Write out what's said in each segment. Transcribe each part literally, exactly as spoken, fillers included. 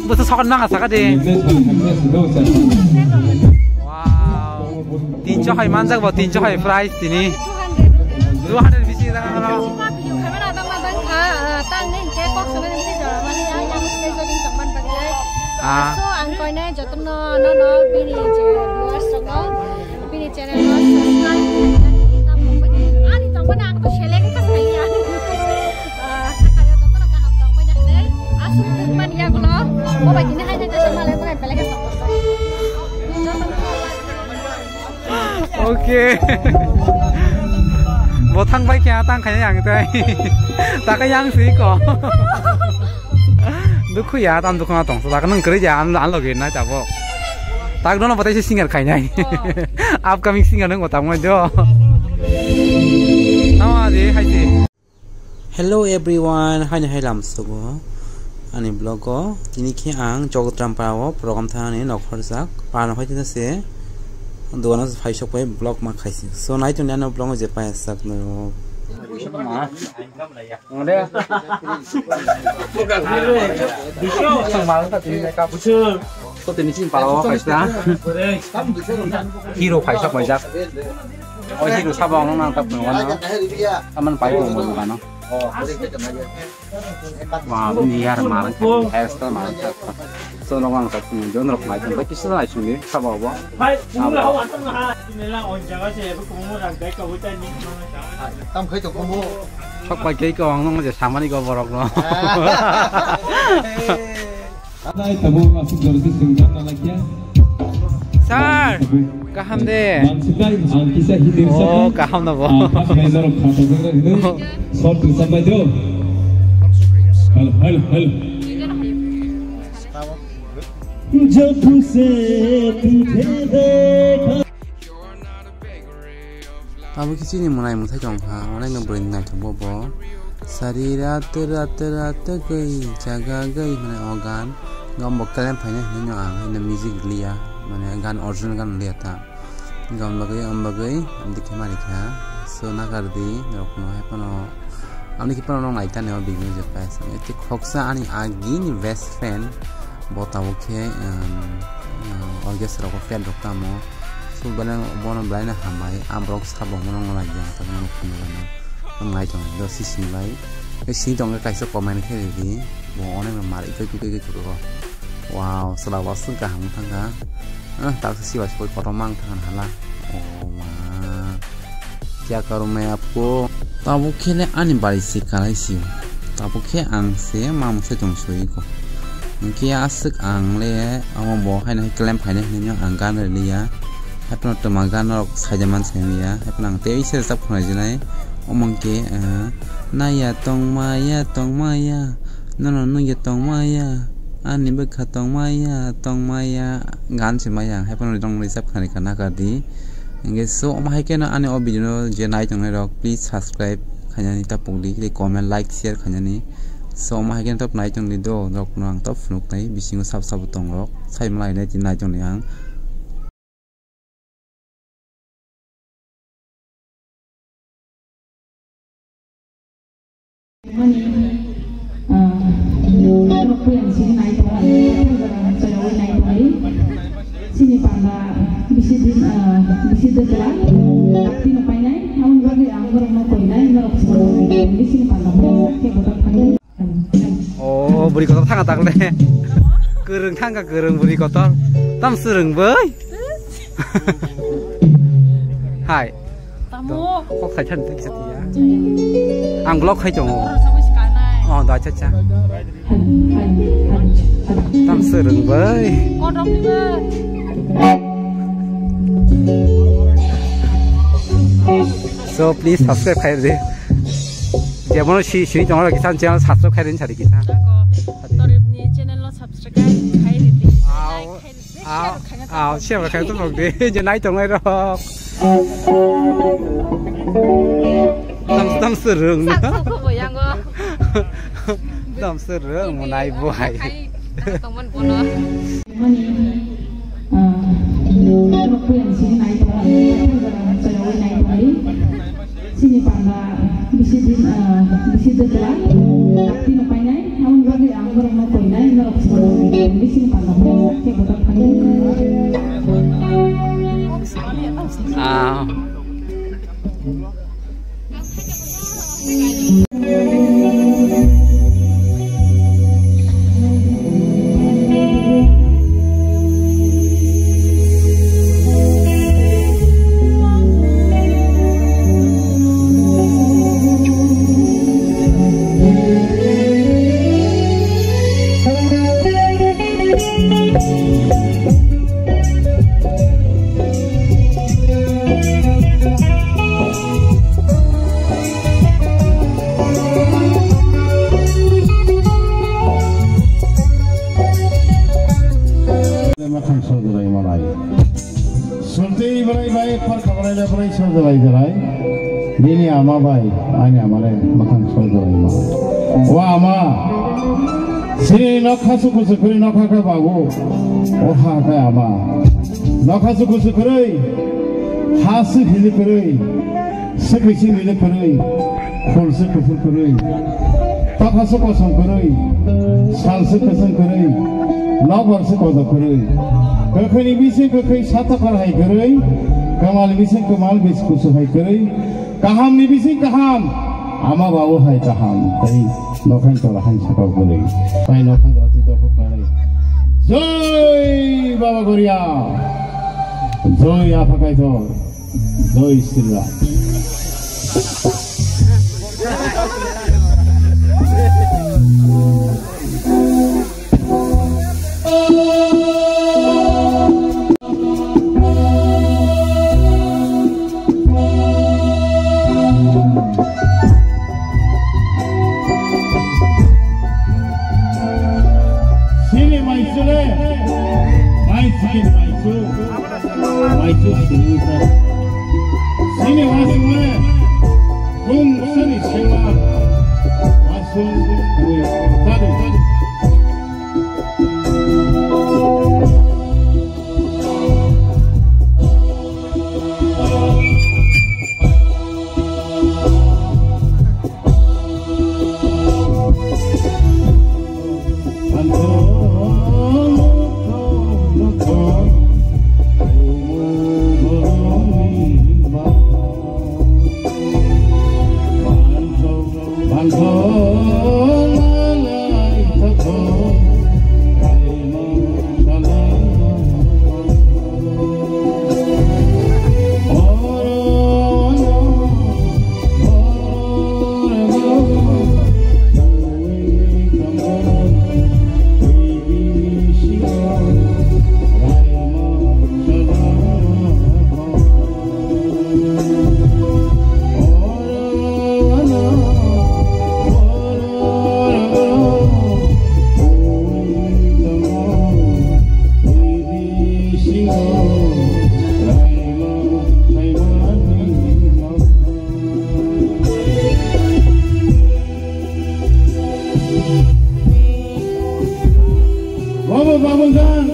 Bwsa sokon manga saka de. Wow. Tinso hai manjak bo, tinso hai price tini. Two hundred bisi jaka no. Ah. So ang koine jotono no no bini je viewers rokno bini channel no subscribe khainani tamo ani tongmani ang to seleng ta khaiya. Ah, khayo jotono kaham tongmani hinwi asuk tongmani yagulo. Bo bai tini hai hai jasa malai malai belai khe tongmani. Okay. Bo thang bai khe tang khainai ang tai. Ta khe yang si ko. Dukhu ya, tam dukhu na tong. Ta nang kri ya, an an logi na chabo. Tak dono batai si singer khainai. Upcoming singer nang bo tamo jo. Tama di hai di. Hello everyone, haino hai lam sugo ani vlog o. Tini khe ang Jogotram para o program thani nokhorjak. Para no hai tini se dogan o phai sok pai vlog ma khaisi. So nai tong ani vlog o je pai sak no. Ko tini chini para o kaisa hero kaisa paijak. O hero sabo ang nang tak phunukgano. Taman pai tong bo dogano. Wa bini yar marang kha, hairstyle marang kha. So nang ang tak phunuk jon rok mai tong bai kisa lai sung di sabo bo. Tam khai tong bo. Sok pai khe ko ang nang je samani go borok no. Sir, kaham de. Oh, kaham na bo. Hello, hello, hello. Abo khe chini mwnai mwthai tong kha, onek no bwrwi naithok bo bo. Sari rat rat rat gwi jaga gwi hwnwi o gan. Gam bo kelen phainai hinwi no ang haino music liya, mane gan original gan liya ta. Gam bagwi, am bagwi, am dikhe mari kha. So nakar di, norok no hai phano, amni khe phano nong nai tani o video je paisa. Ete khoksa ani agini best friend, bo tabuk khe, um, um, orchestra rok fan rok tamo. So, bwlai, bono bwlaino hambai, a borok sabo bono nang lai ya, tamo phunukgano. Ang nai tongo, do sisini bai. Sini tongo kaisa comment khe ridi, bo onek no mar ikoi ikoi ikoi ikoi. Wow, sala wasung kaham thangkha. Ah, tak sisi bai soi kotorma ang thangkha hala. Oh, ma. Kya karu main aapko? Tabuk khe le ani bari se kalai sio. Tabuk khe ang se ma mwsai tong soi ko. Hwnkhe aswk ang le amo bo haino hai claim phainai hinwi ang gan rwliya. Haiphano twma gan rok saida man simi ya. Haiphano ang tei se rwchap khwnai jinai. Omo hwnkhe, eh, naiya tongmaya tongmaya. Nono nungya tongmaya. Ani bwkha tongmaya tongmaya. Gan se maya. Haiphano rong rwchap khwnai kha nakar di. Hingke so, omo hai khe no ani o video no je nai tongnai rok, please subscribe khainani ta pokdi, tei comment, like, share khainani. So, omo hai khe no top nai tongdi do, rok no ang top phunuk nai, bisingo sab sabo tong rok, sai malai nai, tini nai tongdi ang. Mani, ah, norok puyang sini nai tongo, chayawai nai tongo. Sini panda bisi din, ah, bisi dwkla, tino painai, aboni bagwi ang norokno koinai, norok sini panda puyang khe bothop thangdi. Oh, bwrwi kotor thanga takle. Kwrwng thangkha kwrwng bwrwi kotor. Tam swrwng bai. Hai. Tamo. Kok sai than tisa tiya. Ang vlog khai tongo. Oro sabo sikanai. Oh, da cha cha. Tam swrwng bai. Kodok ni ba. So please subscribe khai de. Jemon si si tongo kisa channel subscribe khai de sari kisa. Ako, Torip ni channel no subscribe khai de. Wow. Like khai de. Ah, share khai to bok de, je nai tongnai rok. Tam, tam swrwng. Sak sak bo yango. Tam swrwng, mo nai bo hai. Khai tongmani bono. Mani, ah, rok yang sini nai tongnai, chayawai nai tongnai. Sini panda bisi din, ah, bisi dwkla. Tino painai, aboni bagwi ang borokno koinai, norok sini. Bising panda pura khe botak thani. Ah. Makhang sojlai malai. Sulti bwrwi bai, khorka bwrwi le bwrwi sojlai jalai. Bini ama bai, ani ama le makhang sojlai malai. O ama, sini nokha suku sukhuri nokha khe babu. O ha khe ama. Nokha suku sukhuri, ha su hili kwrwi. Swkwi se mili kwrwi, khul se kuphur kwrwi, tokha se kosom kwrwi, sal se kwchwng kwrwi, nokbar se kojak kwrwi. Kwkhwini bising kwkhwi satokar hai kwrwi, kwmal bising kwmal bis kusu hai kwrwi, kahamni bising kaham, ama babu hai kaham, tei nokhani tola hai sakao kwrwi. Pai nokhani roti dokhuk kwrwi. Joi Baba Goria, joi Apha Kaitor. Jai Shri Ram. Sini maisu le, mai sini maisu. Maisu sini sa. Sini wasung le, kung sini sewa. Wasung kung sini. Bobo Babuljan,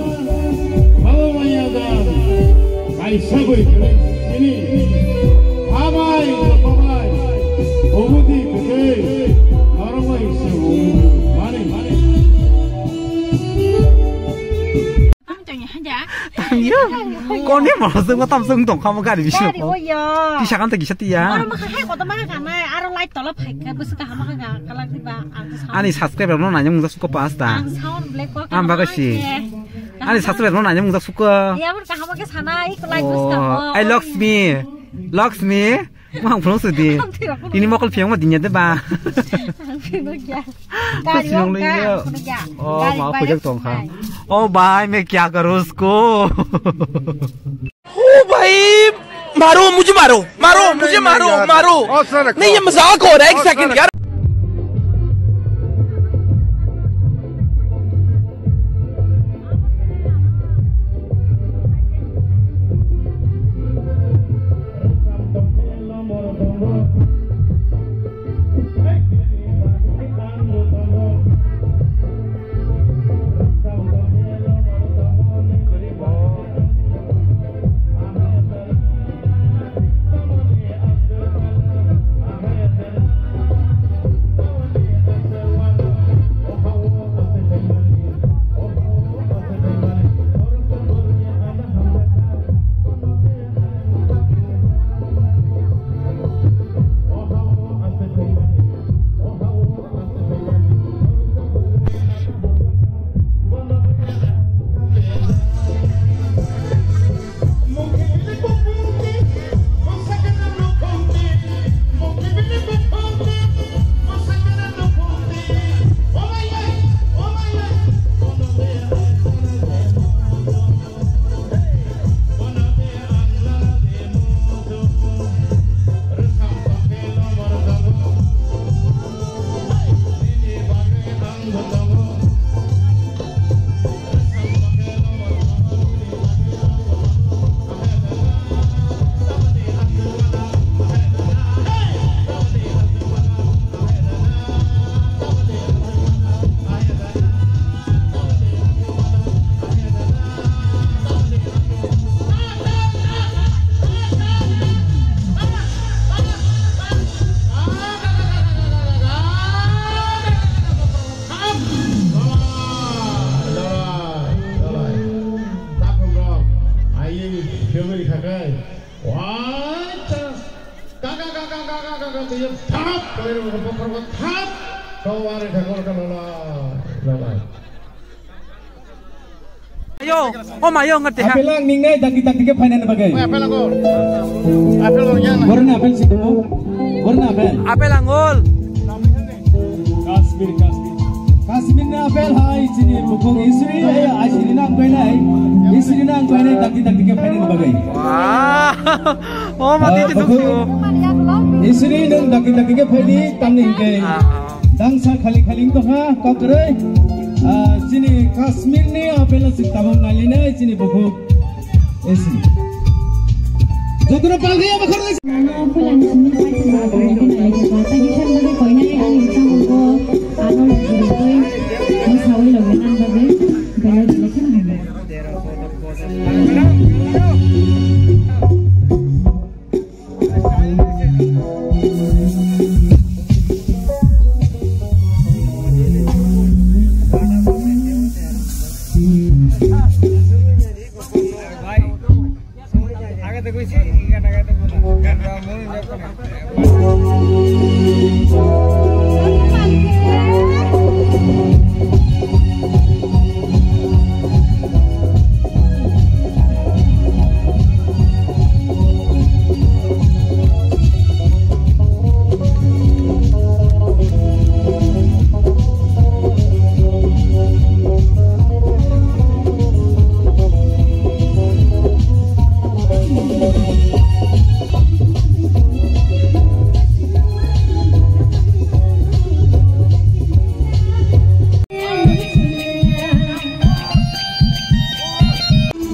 Babo Maiyajan, kaisa bai kwrwi sini. Habai, habai, obodi kwtwi, norok bai se mani. Tangyo. Koni moro sung tam sung tong kha mo gari bisingo. Gari o yo. Kisa kan ta kisa tiya. Aro ma hai koto ma ka nai, aro light tola phai kha, bwswk kaham kha, kalar diba, ang to sound. Ani subscriber no nanya mungsa suko pas ta. Ang sound black ko. Ang baga si. Ani subscriber no nanya mungsa suko. Ya bor kaham khe sana, ik light bwswk kaham. Oh, ai Lakshmi. Lakshmi. Mang phulung sudi. Tini mokol phiang ma dinya de ba. Ang phino kya? Gari o ka, phino kya? Oh, ma pujak tong kha. Oh bhai, main kya karu usko? Oh bhai, maro, mujhe maro, maro, mujhe maro, maro. Nahi, ye mazak ho raha hai, ek second yaar. Thap, kali ni bukhuk bokhorok thap. Kau wari thangor ka lalai, lalai. Ayo, o mayo ngat te ha. Apel ang ningnai dakti dakti khe phainani bagwi. Apel angol. Apel angol yang. Borni apel si dong. Borni apel. Apel angol. Kashmir, Kashmir. Kashmir ni apel hai chini bukhuk isri, eh, ai sini nang koi nai. Isri nang koi nai dakti dakti khe phainani bagwi. Wah. O ma titi bukhuk. Isri nang dakti dakti khe phaidi tamni hingke. Ah, ah. Dangsa khali khali wngtokha, kokroi. Ah, chini Kashmir ni apel o chwng tabuk nailainai chini bukhuk. Esi. Jotono palgaya bakhorni. Nano pulani simi paithago, nailaikha. Tei kisa bagwi koinai ani bwskango ano rwgwi mosai logi nang bagwi belai belai kheno hambai.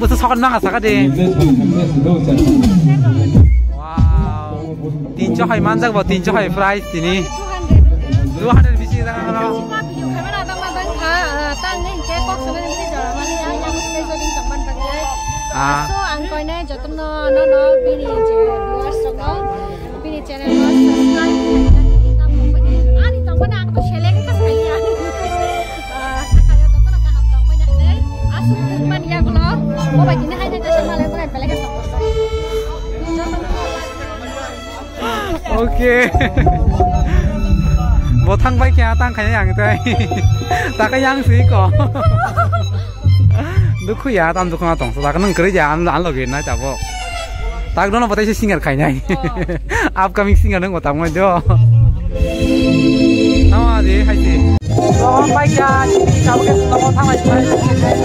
Bwsa sokon manga saka de. Wow. Tinso hai manjak bo, tinso hai price tini. Two hundred bisi jang ano. Ah. So ang koine jotono no no bini je viewers rokno. Bini channel o subscribe khaina tamo bini ani tongmani ang to seleng ta khaina. Ah, khayo jotono kaham tongmani hinwi asuk tongmani yagulo. Bo bai tini hai hai jesa malai malai belai khe tongmani. Okay. Bo thang bai khe tang khaina yang tai. Ta khe yang si ko. Dukhu ya, tam dukhu na tong. Sa ka nang kri ya, an an logi na chabo. Tak dono patai se singer khai nai. Upcoming singer nang tamo jo. Tamo de hai se. So, pai ya, chabo ke tamo tamo.